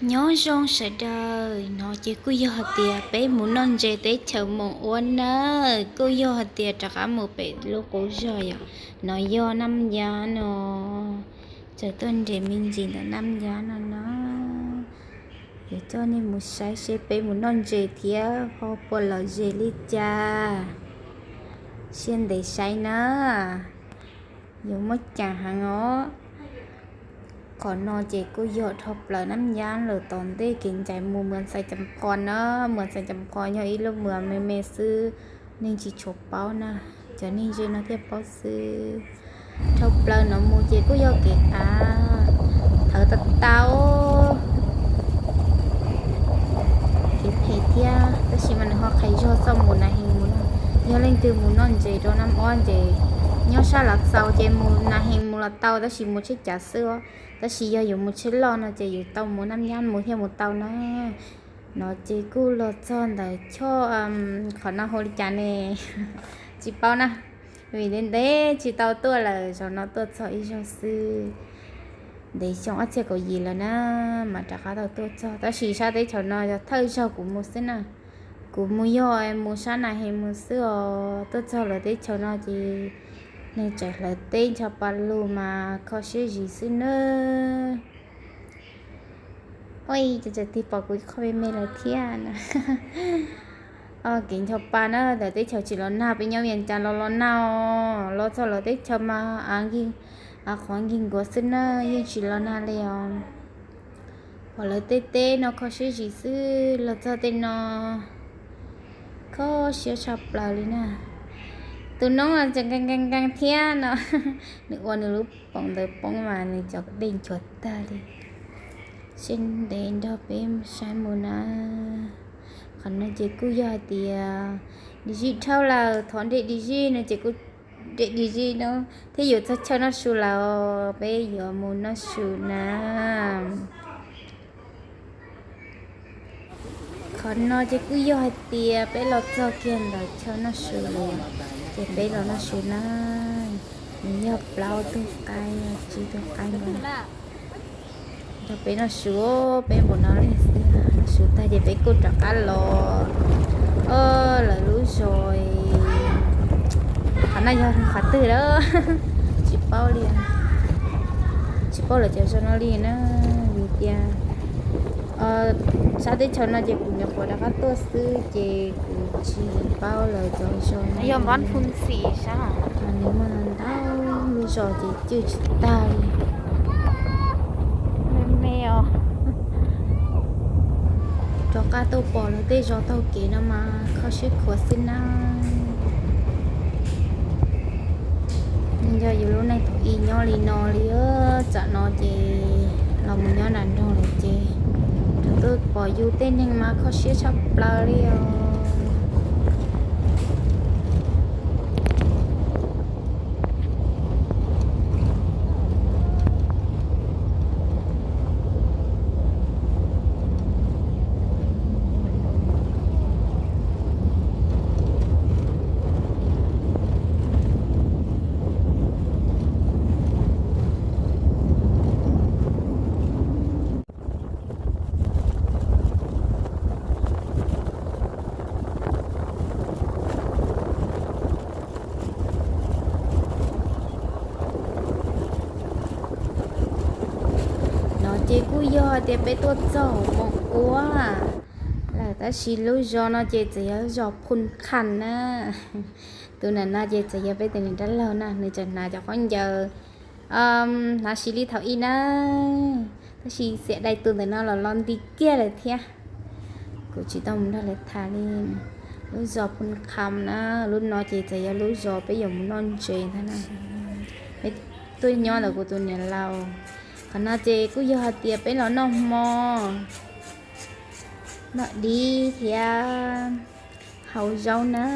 Nyob zoo sawv daws, no ces kuj yog hais tias peb mus noj ntses teb chaws Moos Uab nawb, kuj yog hais tias rov qab mus pem lub qub zog yom. No yog Naj Yab no, tsaws tuaj nres me ntsis ntawm Naj Yab no no. Yuav coj nej mus saib seb peb mus noj ntses thiab ho puas lom zem li cas. Siab ntev saib na, yuav muaj ceem heev os. Qhov no ces kuj yog dhau plaws Naj Yab lawm, tom ntej kev ncaim mus Muas Xais Cam Qhos na. Muas Xais Cam Qhos yog ib lub muas me me xwb, neeg tsis tshua paub na, cov neeg ze no thiaj paub xwb. Dhau plaws no mus ces kuj yog kev av, thawv tau tau, kev phem thiab, tab sis mas nws ho qhais zog txoj mus Nas Hees mus na. Yog leej twg mus noj ntses rau Naj Uab ces nyob sab Lav Xaus ces mus Nas Hees mus los tau, tab sis mus tsheb cav xwb os. Tab sis yog yuav mus tsheb loj no ces yuav tau mus Naj Yab mus thiaj mus tau na. No ces kuj los txog ntawm choj, qhov no hu li cas ne, tsis paub na, vim ntev ntev tsis tau tuaj lawm, zaum no tuaj txog ib zaug xwb. Ntev xyoo ob txhiab kaum yim lawm na, mas rov qab tau tuaj txog, tab sis sab teb chaws no yog thawj zaug kuv mus xwb na. Kuv mus yog mus sab Nas Hees mus xwb os, tuaj txog lawv teb chaws no ces neeg tseem hlawv teb ncho pa lug mas kho siab zis xwb nawb. Ua cas txawm tig pom kuv qhov me me lawm thiab na. Kev ncho pa na, lawv teb chaws tsis los nag, peb nyob Vias Cas los los nag os, los txog lawv teb chaws mas av qhuav nkig nkuav xwb na, yeej tsis los nag li os. Pom lawv tej teb no kho siab zis xwb, los txog tej no kho siab tshaj plaws li na. Tus noob tseem nkees nkees nkees thiab no, nws ua nws lub poom ntawd poob mas nws cov dej nchuav tag li. Siab ntev nrog peb saib mus na. Qhov no ces kuj yog hais tias dim zij dhau lawm, thov nres dim zij no ces kuj nres dim zij no thiab yuav txog chaw noj su lawm, peb yuav mus noj su na. Qhov no ces kuj yog hais tias peb los txog kiag ntawm chaw noj su lawm, ces peb los noj su na. Nws yog plaub tug qaib, tsib tug qaib no. Nrog peb noj su, peb npaum no li xwb, noj su tag ces peb kuj rov qab los lawv lub zos. Qhov no yog qhov twg lawm, tsis paub li, tsis paub lawv cov zos no li na. Vim tias sab teb chaws no ces kuv nyuam qhuav rov qab tuaj xwb ces kuv tsis paub lawv cov zos no. Yog npab phu ntxim sab, nws muaj ntau lub zos ces cwj tsis tag li. Me me os. Rov qab tuaj pom lawv tej zos taug kev no mas kho siab khuav xwb na. Nco yus lub neej thaum ub nyob li no li, tsam no ces los mus nyob nram nroog lawm ces rov tuaj pom yus tej neeg mas kho siab tshaj plaws li os. No ces kuj yog hais tias peb tuaj txog Moos Uab lawm, tab sis lub zos no ces txawm yog zos Phoo Kham na. Tus nam no ces txawm yog peb tus niam dab laug na, nws tseem hnav cov khaub ncaws hnav siv li thaum ub na, tab sis xiam dai tus ntawm no los los nti kiag lawm thiab. Kuv tsis tau mus nrog lawv tham li. Lub zos Phoo Kham na, lub no ces txawm yog lub zos peb yuav mus noj ntses ntag na. Peb tuaj nyob ntawm kuv tus niam laus. Qhov no ces kuj yog hais tias peb los noj hmo, noj dib thiab haus zaub na.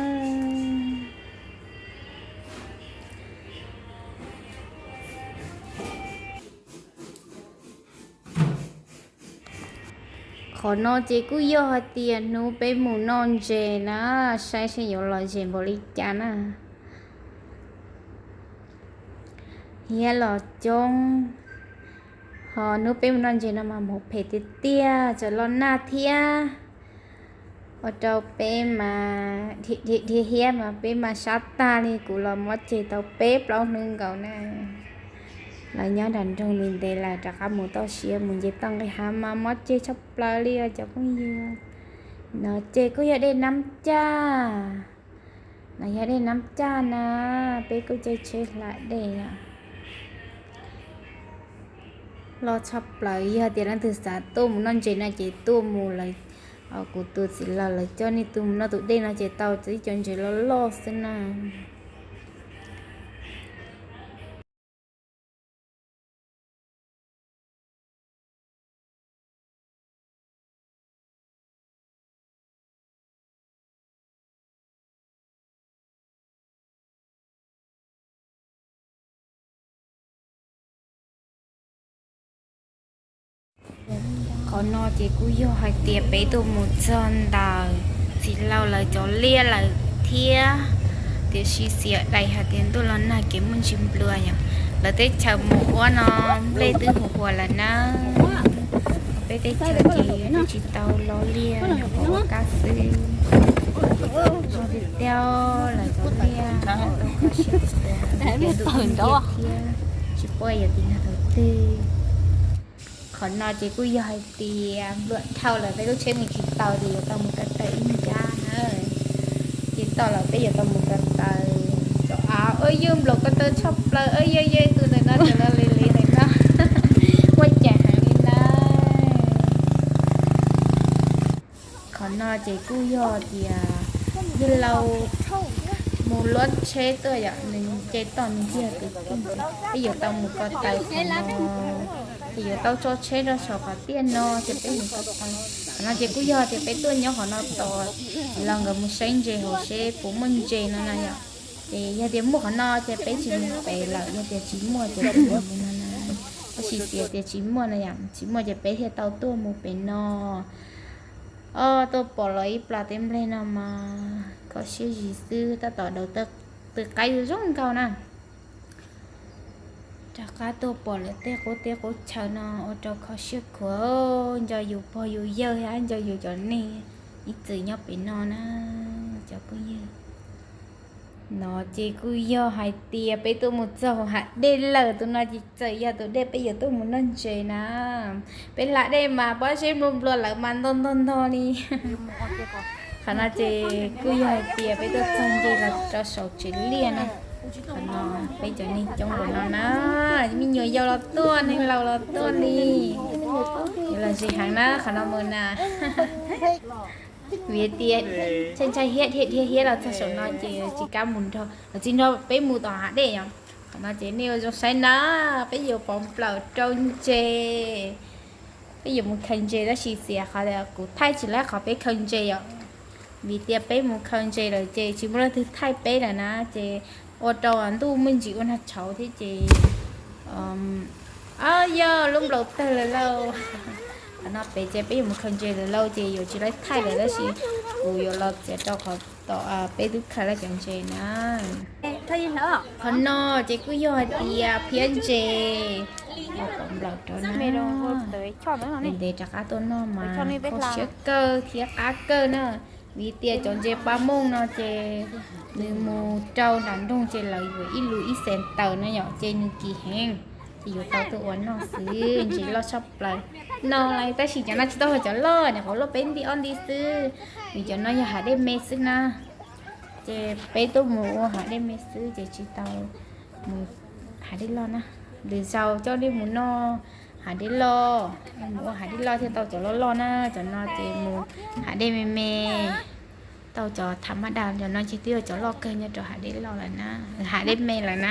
Qhov no ces kuj yog hais tias hnub peb mus noj ntses na, saib seb yuav lom zem npaum li cas na. Hiab los coob, Hnub peb mus noj ntses no mas mus phem tiag tiag, tseem los nag thiab. Ua rau peb mas dhia dhia hiab mas peb mas sab tag li, kuv los mob ceg tau peb plaub hnub nkaus na. Los nyob nram nroog li ntev lawm rov qab mus toj siab mus nce toj nqis hav mas mob ceg tshaj plaws li os cov phooj ywg. No ces kuj yog dej Nab Caj. No yog dej Nab Caj na, peb kuj caij tsheb hla dej os. Loj tshaj plaws, yog tias leej twg xav tuaj mus noj ntses no ces tuaj mus lawm. Kuv tus txiv laus lawv coj nej tuaj mus noj tus dej no ces tau ib co ntses loj loj xwb na. Qhov no ces kuj yog hais tias peb tuaj mus txog ntawm txiv laus lawv cov liaj lawm thiab, tiam sis xiam dais hais tias ntuj los nag kev muaj ntsis nplua yom. Lawv teb chaws mus ua no nplej twb huv huas lawm na. Peb teb chaws ces twb tsis tau lov liaj, ua kab xwb. Zoo tiag tiag, lawv cov liaj tau kho siab tiag, thiab tsis paub yog tim no thaum twg. Qhov no ces kuj yog hais tias nplua dhau lawm, peb lub tsheb mus tsis tau ces yuav tau mus ko taw ib ncab na. Ces tau lawm peb yuav tau mus ko taw. Cov av ua yog nplaum ko taw tshaj plaws, ua yog yog tus ntawm no tseem los li li ntawm no. Ua cas heev li na. Qhov no ces kuj yog tias yawg laus mus luaj tsheb tuaj yom, nws nce toj nws yog tus kheej ces peb yuav tau mus ko taw qhov no, ces yuav tau tso tsheb rau saum qhov tiaj no ces peb mus ko taw. Qhov no ces kuj yog tias peb tuaj nyob qhov no tos txiv laus nkawd mus saib ntses hauv seb puas muaj ntses no na yom. Ces yog tias muaj qhov no ces peb tsis mus pem lawm, yog tias tsis muaj ces peb mus no na. Tab sis xav tias tsis muaj no yom, tsis muaj ces peb thiaj tau tuaj mus pem no. Os, tuaj pom lawv ib plas teb nplej no mas kho siab zis xwb, tab tom daus tw qaib zoo nkauj na. Rov qab tuaj pom lawv tej qub teb qub chaw no ua rau kho siab khuav, nco yus pog yus yawg thiab nco yus cov neeg ib txwm nyob pem no na cov phooj ywg. No ces kuj yog hais tias peb tuaj mus txog hav dej lawm, tus no ces txawm yog tus dej peb yuav tuaj mus noj ntses na. Peb hla dej mas pob zeb nplua nplua lawm mas ntog ntog ntog li. Qhov no ces kuj yog hais tias peb tuaj txog nce los rau saum tsev liaj na. Qhov no peb cov neeg coob npaum no na, me nyuam yaus los tuaj, neeg laus los tuaj li. Yuav los ze heev na qhov no mus na. Vim tias ntshai ntshai hiab dhia dhia hiab los txog saum no ces tsis kam mus nrog, los tsis nrog peb mus tom hav dej yom. Qhov no ces nej ua zoo saib na, peb yuav pov nplaum rau ntses. Peb yuav mus khaws ntses tab sis xiam qhov kuv thaij tsis laib qhov peb khaws ntses yom. Vim tias peb mus khaws ntses lawm ces tsis muaj leej twg thaij peb lawm na, ces ua rau ntuj muaj ntsis ua nag tshauv thiab ces, o, yog lub nplaum tawg lawm lauj. Qhov no pem ces peb yuav mus khaws ntses lawm lauj ces yuav tsis laib thaij lawm tab sis kuv yuav los txiav rau qhov tom peb twb khaws lawm cov ntses na. Qhov no ces kuj yog hais tias phiab ntses, pov nplaum rau na. Ntev ntev rov qab tuaj noj mas kho siab kawg thiab qab kawg na. Vim tias cov ntses paj mooj no ces nws mus rau nram nroog ces lawv yuav ib lus ib xees tawm no yom, ces nws kim heev, ces yuav tau tuaj ua noj xwb, ntses loj tshaj plaws no lawm. Tab sis cov no tsis tau yog cov loj, nyuam qhuav luaj peb nti ob nti xwb, vim cov no yog hav dej me xwb na. Ces peb tuaj mus ua hav dej me xwb ces tsis tau mus hav dej loj na. Lwm zaus coj nej mus noj hav dej loj, mus ua hav dej loj thiaj tau cov loj loj na. Cov no ces mus hav dej me me, tau cov tham maj das, cov no ces twb yog cov loj kawg nyob rau hav dej loj lawm na, hav dej me lawm na.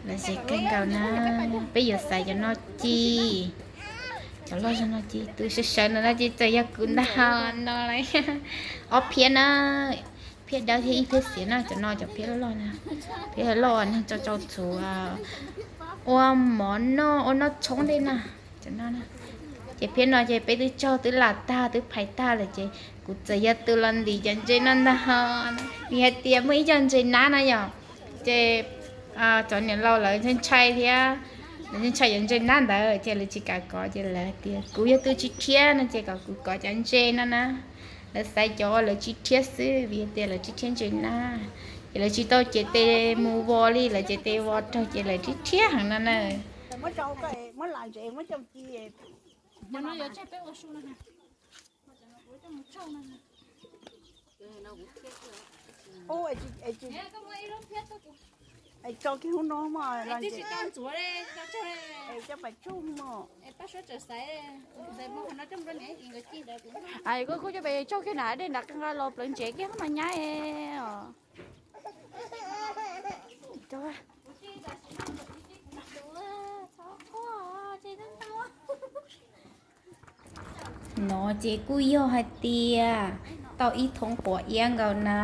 Lawv ze kawg nkaus na, peb yuav xaiv cov no ci, cov loj zog no ci, tus sawv sawv ntawm no ces txawm yog kuv ntag no lawm. Ob phiab na, phiab dawb thiab ib phiab xiav na, cov no cov phiab loj loj na, phiab loj neeg tso tsau txhuv ua mov noj, ua noj tshoob tej na. Cov no na, ces phiab no ces peb twb tsaug twb lam tag twb phais tag lawm ces kuv txawm yog tus los ntim cov ntses no ntag. Vim hais tias muaj ib co ntses nab no yom, ces cov niam laus lawv ntshai ntshai thiab, Ntshai cov ntses nab ntawd ces lawv tsis kam kov, ces lawv tias kuv yog tus tsis rhiab no ces kom kuv kov cov ntses no na. Lawv xaiv cov lawv tsis rhiab xwb, vim tias lawv tsis rhiab ntses nab, ces lawv tsis tau cev tes mus vos li, lawv cev tes vos raug ces lawv tsis rhiab heev no na. Kuj coj pes tsaug kiag na, dej nram nqa los plawv ntsev kiag mas nyab os. No ces kuj yog hais tias tau ib thoob quav iab nkaus na.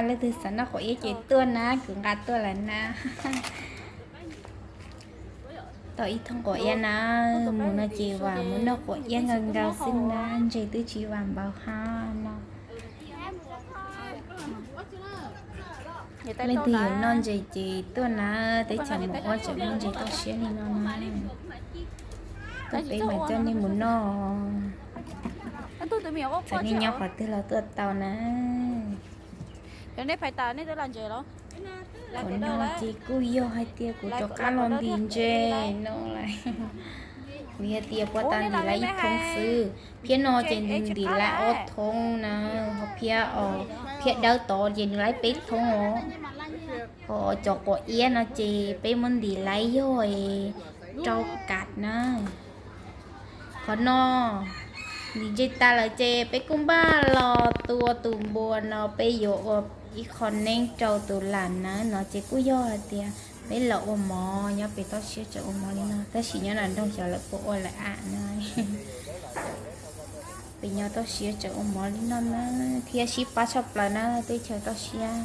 Leej twg xav noj quav iab ces tuaj na, kuv nqa tuaj lawm na. Tau ib thoob quav iab na, mus no ces vam mus noj quav iab nkaus nkaus xwb na, ntses twb tsis vam npaum hab no. Leej twg yuav noj ntses ces tuaj na, teb chaws Mos Uab tseem muaj ntses toj siab li no na. Tuaj peb mam coj nej mus noj. Txawm nej nyob qhov twg los tuaj tau na. Qhov no ces kuj yog hais tias kuv rov qab los ntim ntses no lawm. Kuv yog tias puag ta ntim lawm ib thoob xwb, phiab no ces nws ntim lawm ob thoob na, ho phiab, phiab dawb tod ces nws lawm peb thoob os. Ho cov quav iab no ces peb muab ntim lawm yog rau kav na. Qhov no ntim ntses tas lawm ces peb kuj npaj los tua tus npua no, peb yuav ua ib qho neeb rau tus lam nawb no ces kuj yog hais tias peb los ua mov nyob pem toj siab tseem ua mov li no, tab sis nyob nram nroog xyov lawv puas ua lawm am no. Pem nyob toj siab tseem ua mov li no na, thiab sib pab tshaj plaws na, teb chaws toj siab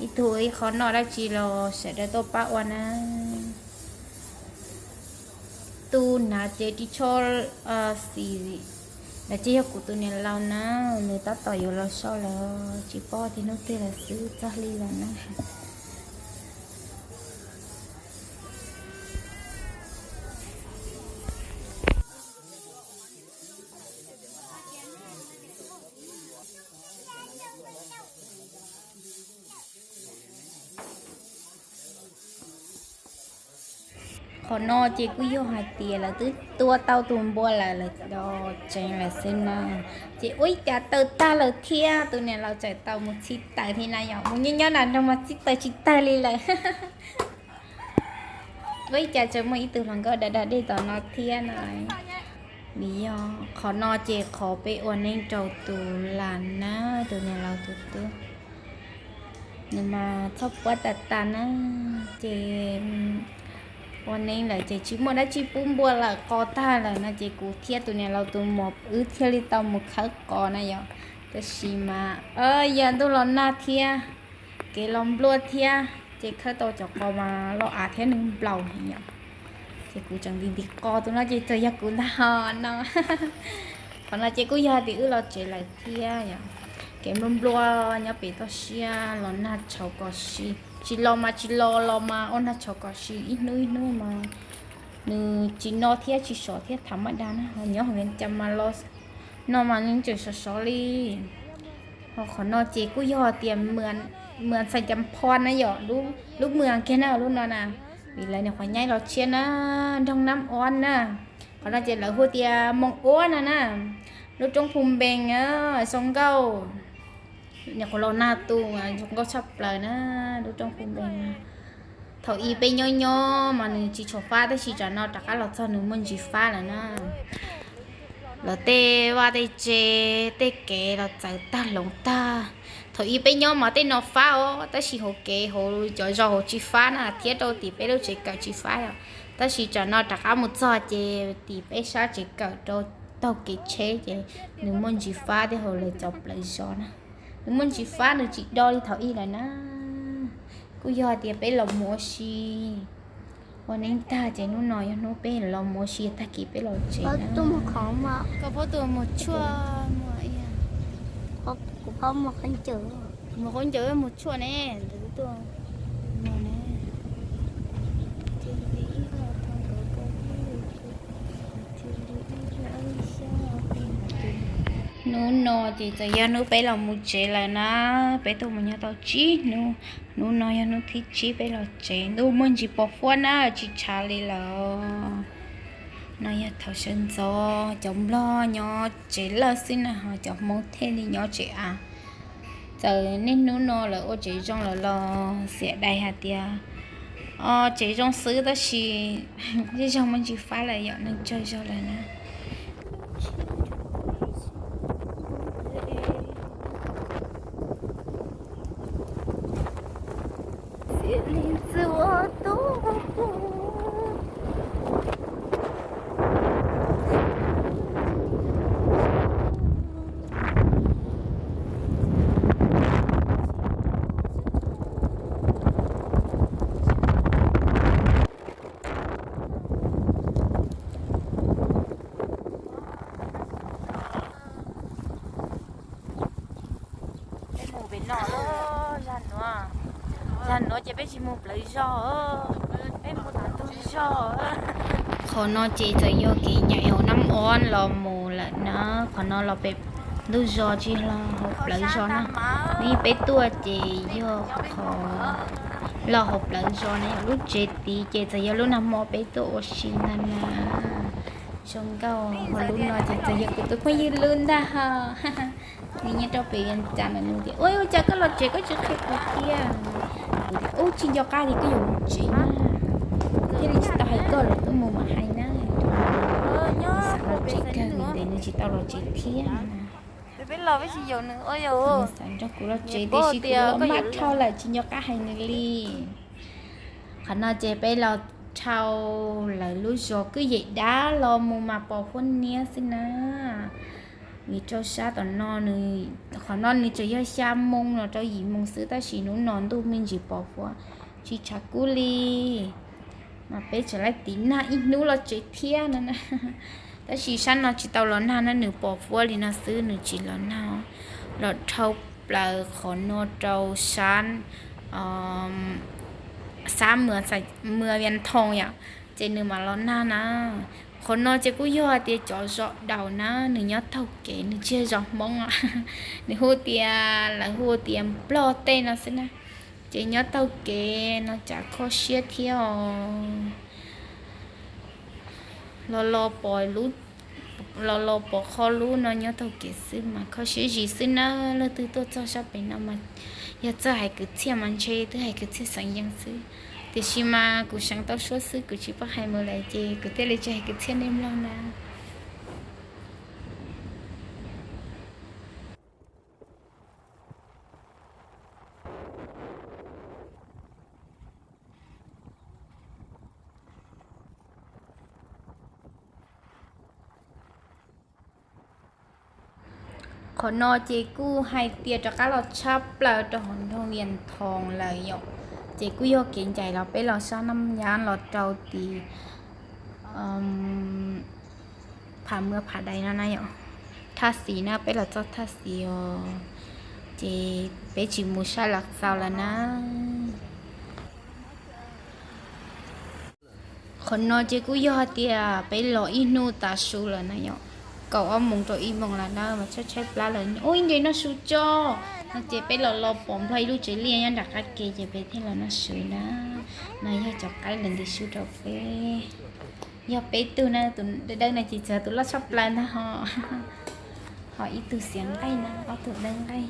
ib tug ib qho noj dab tsi los sawv daws tuaj pab ua na. Tus hnav ces ris tsho xim, no ces yog kuv tus niam laus na, nws tab tom yuav los so lawm, tsis paub tias hnub twg lawm xwb, txog hli lawm na. Qhov no ces kuj yog hais tias lawv twb tua tau tus npua lawm, lawv los tseev lawm xwb na. Ces ua ib cas tawg tag lawm thiab, tus niam laus txawm tau mus txhij taws thiab na yom, mus nyob nyob nram nroog mas txhij taws tsis tawg li lawm. Ua ib cas tseem muaj ib tug hluas nkauj da da dej tom no thiab na. Vim yog qhov no ces qhov peb ua neeb rau tus lam na, tus niam laus tus tub. Nws mas txhob puab tas tas na, ces ua neeb lawm ces tsis muaj dab tsi pub npua lawm, qos tag lawm no ces kuv thiab tus niam laus tus muam wb thiaj li tau mus khawb qos na yom. Tab sis mas yog ntuj los nag thiab, kev los npluaj thiab, ces khawb tau cov qos mas loj av thiab nws nplaum yom. Ces kuv tseem ntim ntim qos tus no ces txawm yog kuv ntag ho no. Qhov no ces kuj yog tias wb los tsev lawm thiab yom. Kev npluaj npluaj nyob pem toj siab los nag tshauv kom si, tsis los mas tsis los, los mas ua nag tshauv kom si ib hnub ib hnub mas nws tsis no thiab tsis sov thiab tham maj dag na, ho nyob hauv Vias Cas mas los no mas nws tseem sov sov li. Ho qhov no ces kuj yog tias Mws Xais Cas Phos na yom, lub Mws kiag na lub no na, vim lawv nyuam qhuav nyaib los tshiab na, nroog Nab Ob na. Qhov no ces lawv hu tias Moos Uab no na, lub roob Phu Npees, zoo nkauj. Nyuam qhuav los nag tu, zoo nkauj tshaj plaws na, lub roob Phu Npees. Thaum ub peb nyob nyob mas nws tsis tshua fab, tab sis tsam no rov qab los txog nws muaj ntsis fab lawm na. Lawv tej vaj tej tsev tej kev los txawv tag hloov tag. Thaum ub peb nyob mas tej no fab os, tab sis hauv kev hauv cov zos hauv tsis fab na, thiab rau tim peb lub tsev kawm tsis fab os. Tab sis tsam no rov qab mus txog ces tim peb sab tsev kawm rau taug kev tsheb ces nws muaj ntsis fab thiab hauv lawv cov plawv zos na. Nws muaj ntsis fab, nws tsis do li thaum ub lawm na. Kuj yog hais tias peb los mus ua si, ua neeb tag ces hnub no yog hnub peb los mus ua si, tag kis peb los tsev na. Koj phob tus mus tshuaj, kuv phob mus qhov ncaws, mus qhov ncaws mus tshuaj ne, ntawd tuaj mus ne. Hnub no ces txawm yog hnub peb los mus tsev lawm na, peb tuaj mus nyob tau tsib hnub, hnub no yog hnub thib tsib peb los tsev, ntuj muaj ntsis pos huab na, tsis tshav li lawm. No yog thaum sawv ntxov cov Nplog nyob tsev lawj xwb na, ho cov Hmoob thiaj li nyob tsev av. Txawm niaj hnub no lawv ua tsev zoo lawm los xiam dais hais tias tsev zoo xwb tab sis zej zog muaj ntsis fab lawm yom, neeg tsawg zog lawm na. Peb mus pem no, zag nuav, zag nuav ces peb tsis mus plawv zog, peb mus tom ntug zog. Qhov no ces txawm yog kev ncaim hauv Nab Ob los mus lawm na, qhov no los pem ntug zos tsis los hauv plawv zos na. Nws peb tuaj ces yog qhov los hauv plawv zos na, yog lub tsev tid ces txawm yog lub nag hmo peb tuaj ua si ntag na. Zoo nkauj, ho lub no ces txawm yog kuv tus phooj ywg lub ntag ho. Nws nyob rau pem Vias Cas mas nws tias, ua cas koj los tsev koj tsis qhia kuv thiab? Kuv tias, ub, tsis nco qab tias koj yuav mus tsev na, thiaj li tsis tau hais koj, lwm hnub mus mam hais na. Nws xav los tsev kawg vim ntev nws tsis tau los tsev thiab na. Nws xav nrog kuv los tsev tiam sis kuv los maj dhau lawm tsis nco qab hais nws li. Qhov no ces peb los dhau lawv lub zos Kwj Yem Dab los mus mas pos huab niab xwb na. Vim rau sab tom no, qhov no nws tseem yog xya moo los rau yim moo xwb tab sis hnub no ntuj me ntsis pos huab, tsis tshav kub li. Mas peb tseem laij tiv nag ib hnub los tsev thiab no na. Tab sis sab no tsis tau los nag na, nws pos huab li no xwb nws tsis los nag. Los dhau plaws qhov no rau sab xab Mws Vias Thoos yom, ces nws mam los nag na. Qhov no ces kuj yog hais tias cov zos daus na, nws nyob taug kev, nws tsis yog zos Hmoob, nws hu tias, lawv hu tias Nplog tej no xwb na. Ces nyob taug kev no cas kho siab thiab os. Los los pom qho lub no nyob taug kev xwb mas kho siab zis xwb na. Leej twg tuaj txog sab pem no mas yog txawj hais kwv txhiaj mas ntshe twb hais kwv txhiaj xeem Yees xwb. Tiam sis mas kuv seev tau suab xwb kuv tsis paub hais Mws lawm ces kuv thiaj li tsis hais kwv txhiaj nej mloog na. Qhov no ces kuj hais tias rov qab los tshab plaws rau hauv nroog Vias Thoos lawm yom. Ces kuj yog kev ncaim los peb los sab Naj Yab los rau tim Pham Mws Pham Dais no na yom. Thaj Xis na, peb los txog Thaj Xis os. Ces peb tsis mus sab Lav Xaus lawm na. Qhov no ces kuj yog hais tias peb los ib hnub tav su lawm na yom, kaum ob moos rau ib moos lawm na mas tshaib tshaib plab lawm. Ub, ib ntsis noj su tso. No ces peb los los pom Nplog ib lub tsev liaj nyob nram qab ke ces peb thiaj los noj su na. No yog cov qaib lawv ntim su rau peb. Yog peb tug na, tus dawb dawb no ces txawm tus loj tshaj plaws ntag ho. Ho ib tug xiav nqaij na, ob tug dawb nqaij.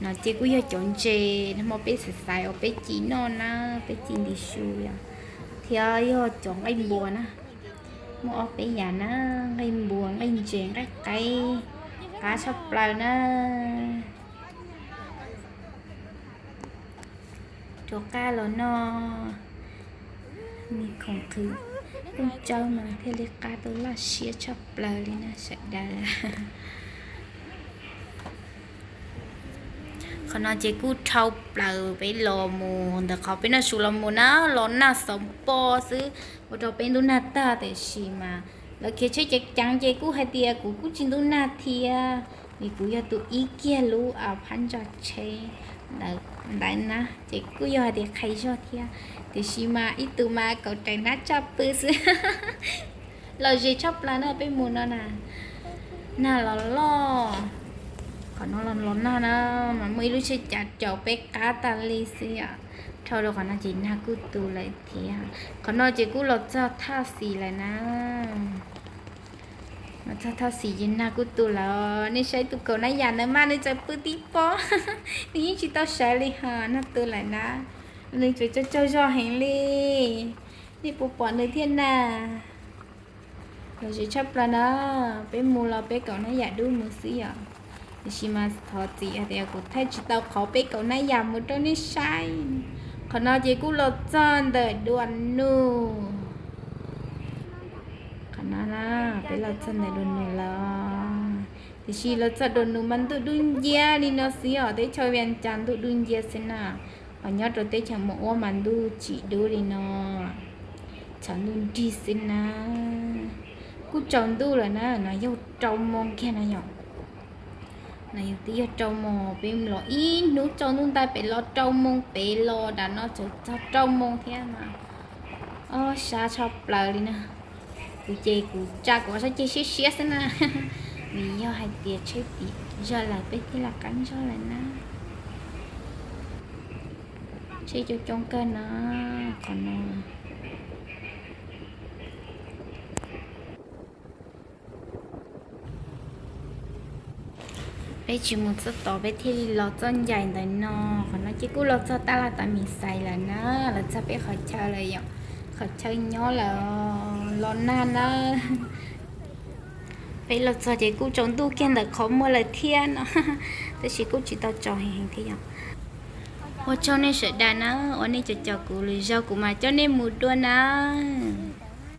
No ces kuj yog cov ntses hmo peb xaiv xaiv uas peb ci noj na, peb ci ntim su yom. Thiab yog cov nqaij npua na, muaj ob peb yam na, nqaij npua, nqaij ntses, nqaij qaib, qab tshaj plaws na. Rov qab los noj me khoom qhwv kub tsawb mas thiaj li qab tuaj laj siab tshaj plaws li na sawv daws. Qhov no ces kuj dhau plaws peb los mus ntawm qhov peb noj su los mus na, los nag xoom pos xwb, ua rau peb ntub nag tag tiam sis mas lawv khiav tsheb ceev ceev ces kuj hais tias kuv kuj tsis ntub nag thiab, vim kuv yog tus ib kiag lub phab ntsa tsheb ntawd na, ces kuj yog hais tias qhais zog thiab, tiam sis mas ib tug mas kaum rais hnab tsaj pw xwb. Los ze tshaj plaws na peb mus no na. Nag los loj, qhov no los los nag na, mas muaj ib lub tsheb cav caum peb qab tas li xwb os. Dhau rau qhov no ces nag kuj tu lawm thiab. Qhov no ces kuj los txog thaj xis lawm na. Los txog thaj xis ces nag kuj tu lawm. Nej saib tus kaus nab yam ntawd mas nws txawm pw tib pob, nws yeej tsis tau sawv li hos nag tu lawm na. Nws tsuas tsaug tsaug zog heev li. Nej puas pom nws thiab na? Los zoo tshaj plaws na, peb mus los peb kaus nab yam dub mus xwb yom. Tiam sis mas thov txim hais tias kuv thaij tsis tau qhov peb kaus nab yam mus rau nej saib. Qhov no ces kuj los txog ntawm dua nus. Qhov no na, peb los txog ntawm dua nus lawm. Tiam sis los txog dua nus mas ntuj dub nciab li no xwb os, teb chaws Vias Cas ntuj dub nciab xwb na. Ho nyob rau teb chaws Moos Uab mas ntuj tsis dub li no, tshav ntuj nrig xwb na. Kuj tsaus ntuj lawm na, no yog rau moos kiag na yom. No yog twb yog rau moos, peb los ib hnub tsaus ntuj nti pem los rau moos, pem los nram no txog rau moos thiab mas. Ob sab tshaj plaws li na. Kuv ces kuv tsa kuv ob sab ceg siab siab xwb na, vim yog hais tias tsheb tim zog lawm peb thiaj li qab zog lawm na. Tsheb coob coob kawg na, qhov no. Peb tsis mus txog tod peb thiaj li los txoj ncais ntawm no. Qhov no ces kuj los txog tab laj tas mis xais lawm na, los txog peb qhov chaw lawm yom, qhov chaw nyob lawm, los nag na. Peb los txog ces kuj tsaus ntuj kiag ntawm qhov muag lawm thiab no, tab sis kuj tsis tau tsaus heev heev thiab yom. Ua tsaug nej sawv daws na, uas nej cov caum kuv lwm zaug kuv mam coj nej mus dua nawb.